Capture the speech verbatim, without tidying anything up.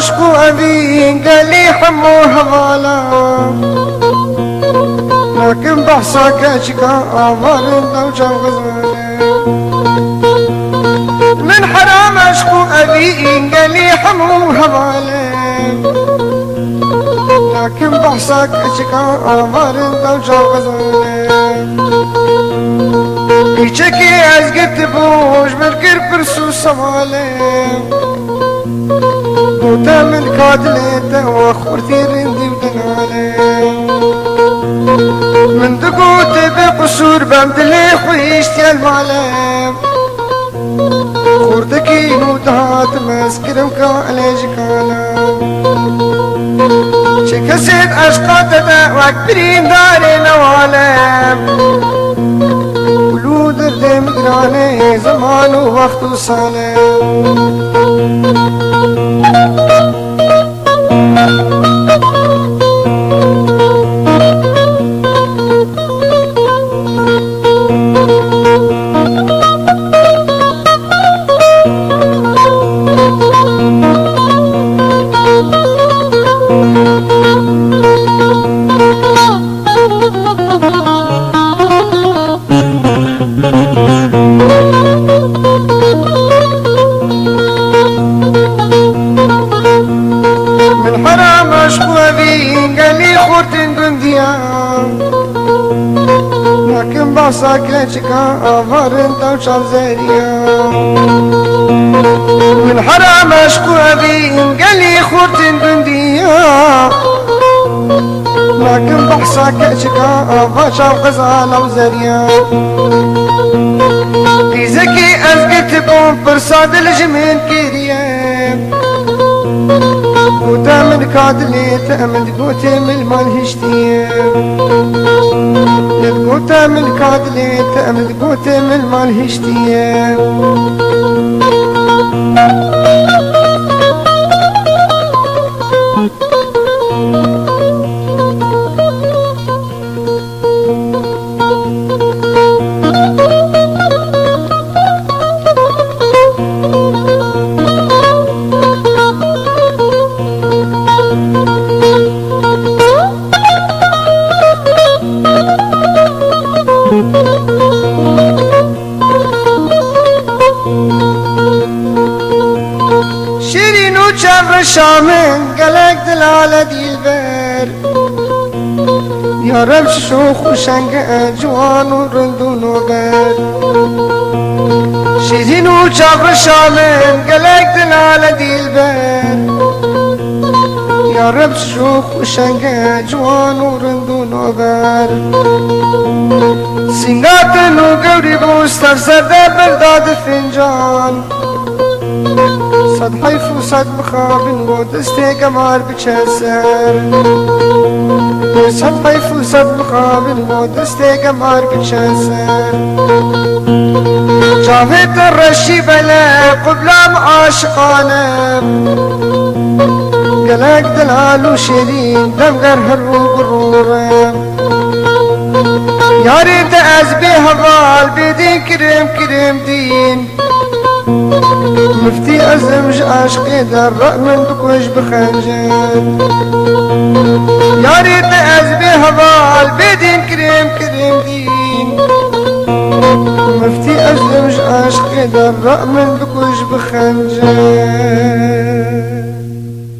Eşq û evîn gelî hemû hevala. Nakim behsa keçika avarin dew çav xizane. Min heram eşq û evîn gelî hemû hevale. Nakim behsa keçika avarin dew çav xizane. Qîçekî ez girtibû ji min kir pirs û sewale. Gote min ka dilê te we xurtî rindî û dinale. Min digot tê bê qisûr bem dilê xwe hiştiye li male. Xurtikî nû dihatim ez kirim ka elê ji kala. Çi kesê di eşqa te de wek birîndarê newale. Kulû derdê min giranê zeman û wext û sale. Min heram eşq û evîn gelî xurtîn gundiya. Nakim behsa keçika avarin dew çav zeriya. Min heram eşq û evîn gelî xurtîn gundiya. Nakim behsa keçika ava çav qizala û zeriya. Qîzekî ez girtibûm pirsa dil ji min kiriye. Gote min ka dilê te min digotê min mal hiştiye. Min digotê min ka dilê te min digotê min mal hiştiye. Şîrîn û çevrişa min gelek dilale dîlber. Ya Reb şiş û xuşenge ciwan û rind û nober. Şîrîn û çevrişa min gelek dilale dîlber. Ya Reb şiş û xuşenge ciwan û rind û nober. Sîngatin û gewrî bû ser ser de berda di fincan. Sed heyf û sed mixabin bo destê gemar biçe ser. Sed heyf û sed mixabin bo destê gemar biçe ser. Çavê te reşî bele qublam aşiqanim. Gelek delal û şêrîn demger her rû bi rû re. Yarê te ez bê heval bê dîn kirim kirim dîn. Miftî ezim ji aşqê de re min bikuj bi xencir. Yarê te ez bê heval bê dîn kirim kirim dîn. Miftî ezim ji aşqê de re min bikuj bi xencir.